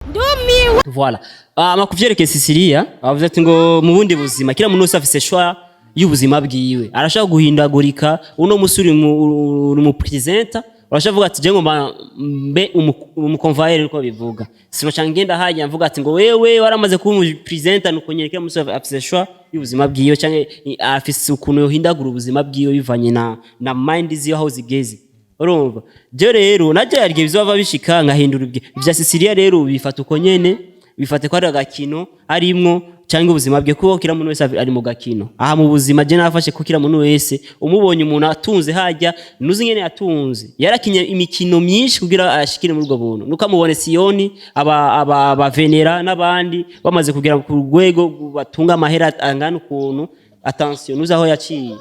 Ndumiwe. Voilà. Ama kuvyerekeye Sicilia, bavuze ati ngo mu bundi buzima kila muntu wese afise choix y'ubuzima bwiwe. Arashaka guhindagurika, uno musi uri mu presenter, urashaka kuvuga ati je ngomba mbe umu convoyeur, uko bivuga. Sino ngenda hajya mvuga ati ngo wewe waramaze kuba umu presenter, nuko nyene kila muntu afise choix y'ubuzima bwiwe, canke afise ukuntu yohindagura ubuzima bwiwe bivanye na mind ziwe aho zigeze. Urumva, je rero naje hari igihe bizova bishika nkahindura ibyo vya Sicilia. Rero bifata uko nyene, bifate ko ari agakino arimwo cyangwa ubuzima bwe, kuko kila muntu wese ari mu gakino aha mu buzima. Je nafashe ko kila muntu wese umubonye, umuntu atunze hajya, nuzi ngene yatunze, yarakinye imikino myinshi kugira ashikire muri ubwo buntu. Nuko amubone Siyoni, aba Venera n'abandi bamaze kugera ku rwego batunga amahera angana ukuntu, attention, nuzi aho yaciye,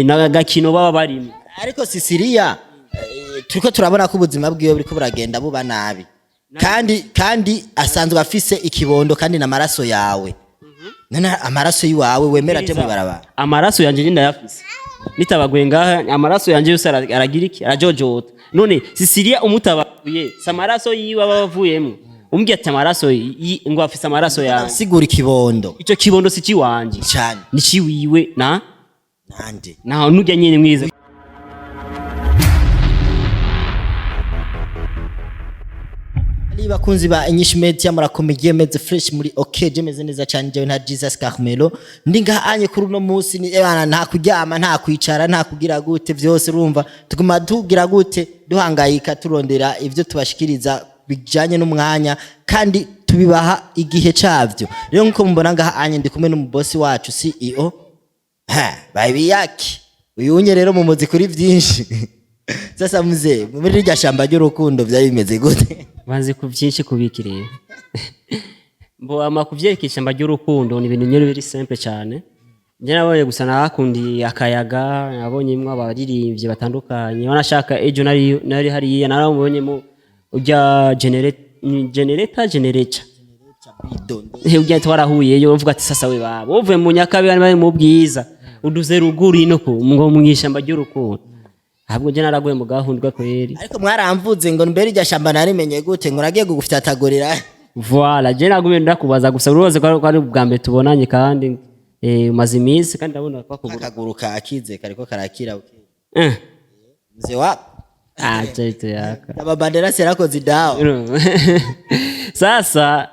n'agakino baba barimo. Ariko Sicilia, turiko turabona ko ubuzima bwiwe buriko buragenda buba nabi, kandi asanzwe afise ikibondo kandi n'amaraso yawe. None amaraso yiwawe wemera aje mw'ibarabara? Amaraso yanje njye ndayafise, nitabaguye ngaha amaraso yanje yose aragira iki? Arajojota. None Sicilia umutabaguye, si amaraso yiwe aba avuyemwo? Umbwiye ati amaraso ngo afise amaraso yanje. Sigura ikibondo. Ico kibondo si ciwanje. Cyane. Ni ciwiwe na Nande? Naho nurya nyene mwiza. Ali bakunzi ba Inyishu Media, murakomeye, meze fresh, muri okay? Je meze neza cyane, jewe nta Jesus Carmelo ndi ngaha anye. Kuri uno munsi ni ebana, nta kuryama, nta kwicara, nta kugira gute, vyose urumva tuguma tugira gute, duhangayika, turondera ivyo tubashikiriza bijanye n'umwanya kandi tubibaha igihe cavyo. Rero nkuko mubona ngaha anye, ndi kumwe n'umubosi wacu CEO, ha baby yake uyu unye. Rero mumuzi kuri vyinshi. Sasa mzee, muri rya shamba ry'urukundo vyari bimeze gute? Banze ku byinshi kubika rero mbo ama kuvyerekeye ishyamba ry'urukundo ni ibintu nyine biri simple cyane. Njye nabonye gusa nahakundiye akayaga, nabonyemwo abaririmbyi batandukanye, wanashaka ejo nari hariya narabonyemo ujya generator generator ujya twarahuyeyo, uvuga ati sasa we baba uvuye mu Nyakabiga bari mu Bwiza, uduze ruguru ino ku ngo mu ishyamba ry'urukundo. Ahubwo njye naraguye mu gahundwa kweri. Ariko mwaramvuze ngo mbere irya shamba narimenye gute, ngo nagiye gufyatagurira. Voilà, je nagumye ndakubaza gusa, urubaze ko ari ubwa mbere tubonanye kandi umaze iminsi kandi ndabona ko akuguru Akaguru kakize, kariko karakira. Mzee wa Ah, chaito yaka. Aba yarakoze idawa. Sasa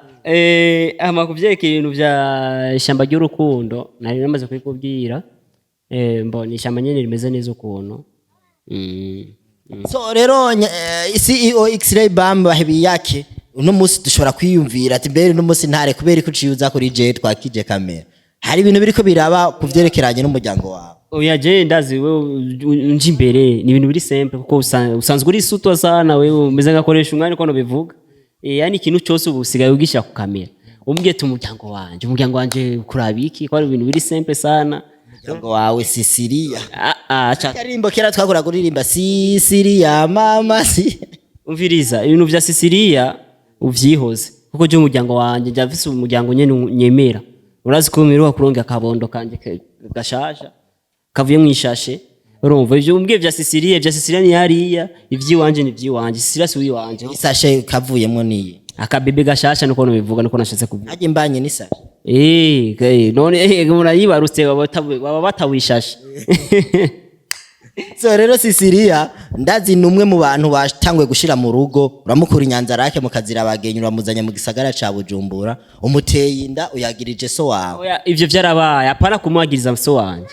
ama kuvyerekeye ibintu vya ishyamba ry'urukundo nari namaze kubikubwira, mbona ishyamba nyene rimeze neza ukuntu. So rero CEO X-Ray Bam bahebi yake, uno munsi dushobora kwiyumvira ati mbere uno munsi ntare kubera ko uciye uza kuri je twakije kamera, hari ibintu biriko biraba kuvyerekeranye n'umuryango wawe. Oya, je ndazi wewe unje imbere ni ibintu biri simple, kuko usanzwe uri sutwa sana, wewe umeze ngakoresha umwanya uko bivuga, yani ikintu cyose ubu usigaye ugishyira ku kamera. Umbwiye ati umuryango wanje kuraba iki, ko ari ibintu biri simple sana. Umuryango wawe Sicilia. Ah ah, Karimbo kera twakora kuririmba Sicilia mama si. Umviriza, ibintu vya Sicilia uvyihoze, kuko je umuryango wanje ndafise umuryango nyene nyemera. Urazi ko mperuka kuronga akabondo kanje gashasha kavuye mwishashe. Urumva, ivyo umbwiye vya Sicilia, vya Sicilia ni hariya, ivy'iwanje ni ivy'iwanje. Sicilia si uwiwanje. Isashe kavuyemo niyi? Akabebe gashasha, nuko nubivuga, nuko nashatse kuvuga. Najye mbanye n'isashe. None murayibarutse, baba batawishashe. So rero Sicilia, ndazi ni umwe mu bantu batanguye gushira mu rugo, uramukura inyanza rake mu kazira abagenyi, uramuzanya mu gisagara ca Bujumbura, umuteye inda, uyagirije so wawe. Oya, ivyo vyarabaye, apana kumwagiriza so wanje,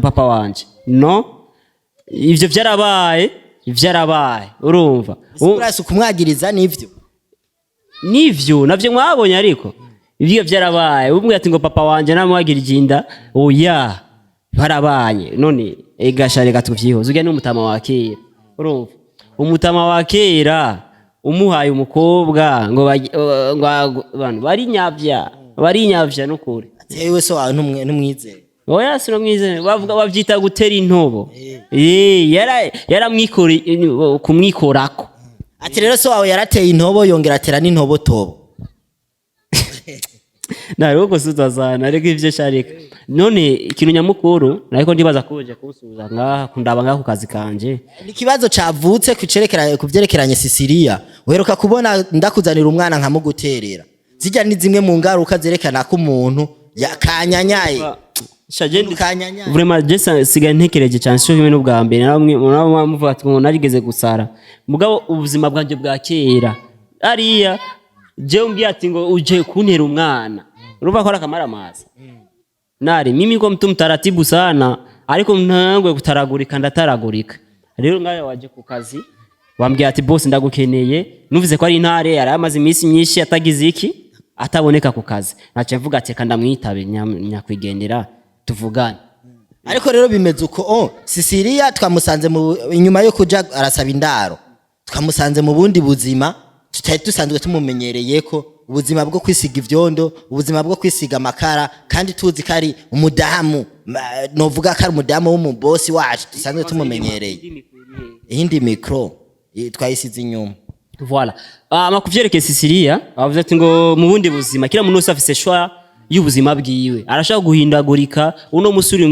papa wanje, no, ivyo vyarabaye, vyarabaye, urumva. Urasi kumwagiriza nivyo? Nivyo navyo mwabonye, ariko ivyo vyarabaye. Umwe ati ngo papa wanje namwagirije inda, oya, barabanye. None egasha, reka tuvyihoze, urya ni umutama wa kera. Urumva, umutama wa kera umuhaye umukobwa ngo ngo abantu barinyavya, barinyavya nukuri. Atewe so wawe ntumwizeye? Oya, sinomwizeye. Bavuga bavyita gutera intobo. Yaramwikore kumwikorako. Ati rero so wawe yarateye intobo, yongera atera n'intobo tobo. Nariho gusuza sana, ariko ivyo sharika none ikintu nyamukuru nariko ndibaza kuje kunsuza ngaha, kundaba ngaha ku kazi kanje. Ni ikibazo cavutse ku vyerekeranye Sisilia. Uheruka kubona ndakuzanira umwana nkamuguterera. Zijya ni zimwe mu ngaruka zerekana ko umuntu yakanyanyaye. Shaje. Kanyanyaye. Vraiment je sigaye ntekereje cyane, sio kimwe n'ubwa mbere. Namwe namwe muvuga ati ngo narigeze gusara, mugabo ubuzima bwanje bwa kera ariya je umbwiye ati ngo uje kuntera umwana, urumva ko ari akamaramaza. Nari mimi ko mtu mtaratibu sana, ariko ntangwe kutaragurika, ndataragurika. Rero ngayo waje ku kazi wambwiye ati: "Boss, ndagukeneye." Nuvuze ko ari intare, yari amaze iminsi myinshi atagize iki, ataboneka ku kazi. Naciye mvuga ati: "Reka ndamwitabe nyakwigendera tuvugane." Ariko rero bimeze uko. Oh, Sisilia twamusanze mu inyuma yo kuja arasaba indaro, twamusanze mu bundi buzima tutari dusanzwe tumumenyereye, ko ubuzima bwo kwisiga ivyondo, ubuzima bwo kwisiga amakara, kandi tuzi ko ari umudamu, novuga ko ari umudamu w'umubosi wacu dusanzwe tumumenyereye. Iyindi micro twayisize inyuma. Voilà. Ama kuvyerekeye Sicilia, bavuze ati ngo mu bundi buzima kila muntu wese afise choix y'ubuzima bwiwe, arashaka guhindagurika. Uno musi uri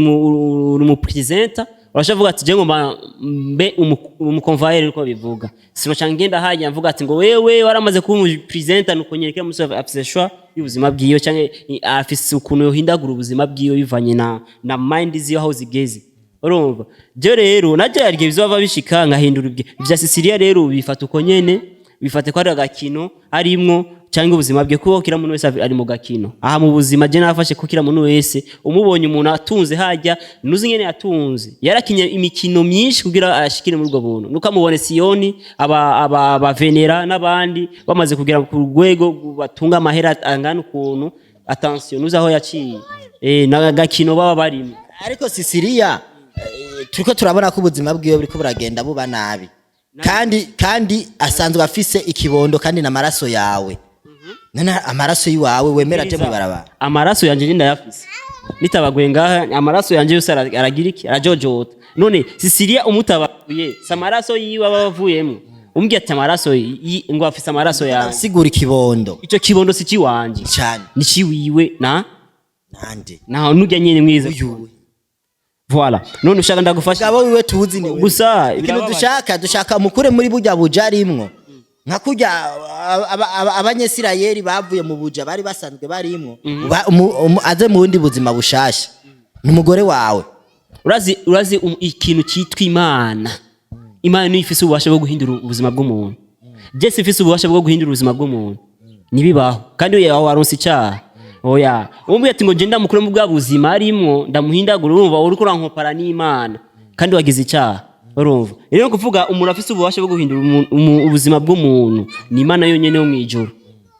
mu presenter, urashaka kuvuga ati: "Je ngomba mbe umuconvoyeur." Uko bivuga sino ngenda hajya mvuga ati ngo wewe waramaze kuba umu presenter, nuko nyene kila muntu afise choix y'ubuzima bwiwe, canke afise ukuntu yohindagura ubuzima bwiwe bivanye na mind ziwe aho zigeze. Urumva, je rero najye hari igihe bizova bishika nkahindura ibyo vya Sicilia. Rero bifata uko nyene, bifate ko ari agakino arimwo cyangwa ubuzima bwe, kuko kila muntu wese ari mu gakino aha mu buzima. Je nafashe ko kila muntu wese umubonye, umuntu atunze hajya, nuzi ngene yatunze, yarakinye imikino myinshi kugira ashikire muri ubwo buntu. Nuko amubone Siyoni, aba venera n'abandi bamaze kugera ku rwego batunga amahera angana ukuntu, attention, nuzi aho yaciye, n'agakino baba barimo. Ariko Sisilia, turiko turabona ko ubuzima bwiwe buriko buragenda buba nabi, kandi asanzwe afise ikibondo, kandi n'amaraso yawe. None amaraso yiwawe wemera aje mw'ibarabara? Amaraso yanje njye ndayafise, nitabaguye ngaha amaraso yanje yose aragira iki, arajojota. None Sicilia umutabaguye, si amaraso yiwe aba avuyemwo? Umbwiye ati amaraso ngo afise amaraso yanje. Sigura ikibondo. Ico kibondo si ciwanje. Cyane. Ni ciwiwe na Nande? Na nurya nyene mwiza. Uyu. Voilà, none ushaka ndagufasha? Mugabo wiwe tuzi ni wewe. Gusa ikintu birababaje. dushaka mukure muri burya buja arimwo, nka kurya abanyesirayeli bavuye mu buja bari basanzwe barimwo, aze mu bundi buzima bushasha. Ni umugore wawe. Urazi ikintu cyitwa Imana. Imana niyo ifise ububasha bwo guhindura ubuzima bw'umuntu. Jesi ifise ububasha bwo guhindura ubuzima bw'umuntu, ntibibaho. Kandi oya, waronse icyaha. Oya, umbwiye ati ngo je ndamukure mu bwa buzima arimwo, ndamuhindagura, urumva uriko urankopara n'Imana kandi wagize icyaha. Urumva rero ni ukuvuga umuntu afise ububasha bwo guhindura ubuzima bw'umuntu ni Imana yonyene yo mw'ijuru.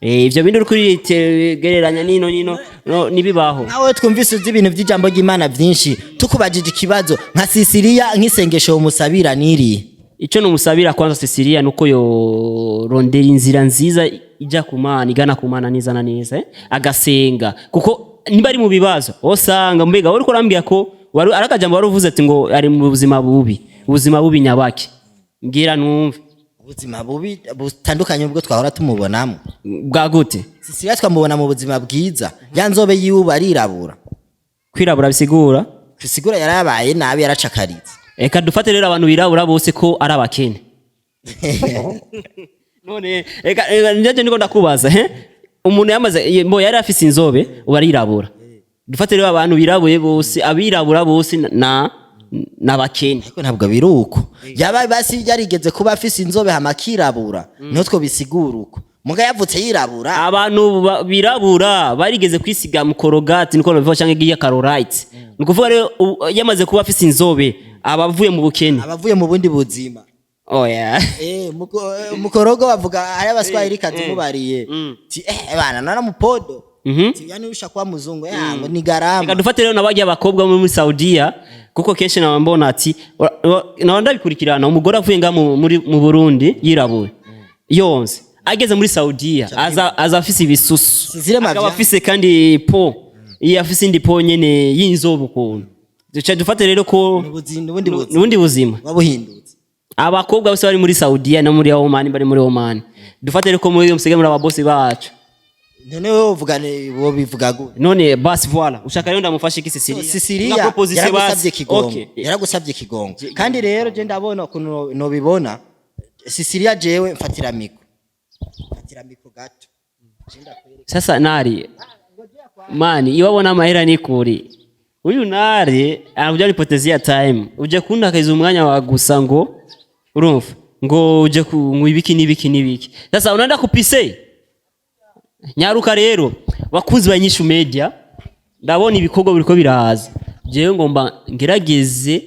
Ivyo bindi uriko uritegereranya nino nino no, ntibibaho. Nawe twumvise uzi ibintu by'ijambo ry'Imana byinshi, tukubajije ikibazo nka Sisiriya, nk'isengesho musabira niri? Icyo numusabira kwanza Cecilia nuko yorondera inzira nziza ijya ku Mana, igana ku Mana neza na neza, Agasenga, kuko niba ari mu bibazo usanga mbega wari urambwira ko wari ari akajambo wari uvuze ati ngo ari mu buzima bubi, ubuzima bubi nyabaki? Mbwira numve. Ubuzima bubi butandukanye ubwo twahora tumubonamo. Bwa gute? Sisiriya twamubona mu buzima bwiza, ya nzobe yiwe ubu arirabura. Kwirabura bisigura? Bisigura yarabaye nabi, yaracakaritse. Reka dufate rero abantu birabura bose ko ari abakene. None reka njye niko ndakubaza, he, umuntu yamaze mbo yari afise inzobe ubu arirabura. Dufate rero abantu birabuye bose, abirabura bose na n'abakene. Ariko ntabwo biri uko. Yaba basi yarigeze kuba afise inzobe hama akirabura, niho two bisigura uko. Muga yavutse yirabura. Abantu birabura barigeze kwisiga mu Colgate, niko babivuga, cyangwa igiye Carolite. Ni ukuvuga rero yamaze kuba afise inzobe aba avuye mu bukene. Abavuye mu bundi buzima. Oya. Mukorogo bavuga ari abaswahili kazi mubariye. Ti bana nana mupodo. Ti yani ushakuwa muzungu yango ni garama. Reka dufate rero nabajya abakobwa muri Saudiya, kuko kenshi naba mbona ati naba ndabikurikirana, umugore avuye ngaha mu Burundi yirabura yonze, ageze muri Saudiya aza afise ibisusu, Zile akaba mavya. afise kandi po iyo afise indi po nyene y'inzobe ukuntu. Duca dufate rero ko Nubundi buzima. Nubundi buzima. Wabuhindutse. Abakobwa bose bari muri Saudiya no muri Oman, bari muri Oman, dufate rero ko muri musigaye muri ababosi bacu. None wowe uvuga wo bivuga gute? None basi, voilà, ushaka rero ndamufashe iki Cecilia? Sicilia Nka proposition yaragusabye basi. kigongo. Yaragusabye kigongo. Kandi rero je ndabona ukuntu nobibona Sicilia. Jewe mfatira micro, mfatira micro gato. Je ndakwereka. Sasa nari mani iyo wabona amahera ni kuri uyu nari anakuja nipotezea time, uje kundakaiza umwanya wa gusa ngo urumva ngo uje ku ngo ibiki n'ibiki n'ibiki. Sasa unaenda kupise nyaruka. Rero bakunzi ba Inyishu Media, ndabona ibikorwa biriko biraza. Jewe ngomba ngerageze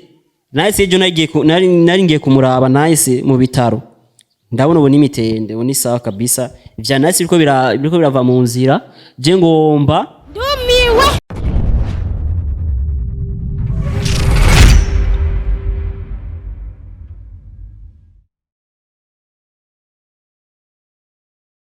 nahise ejo nagiye nari ngiye kumuraba nahise mu bitaro. Ndabona ubu n'imitende, ubu ni sawa kabisa. Ivya nahise biriko birava mu nzira. Je ngomba Ndumiwe.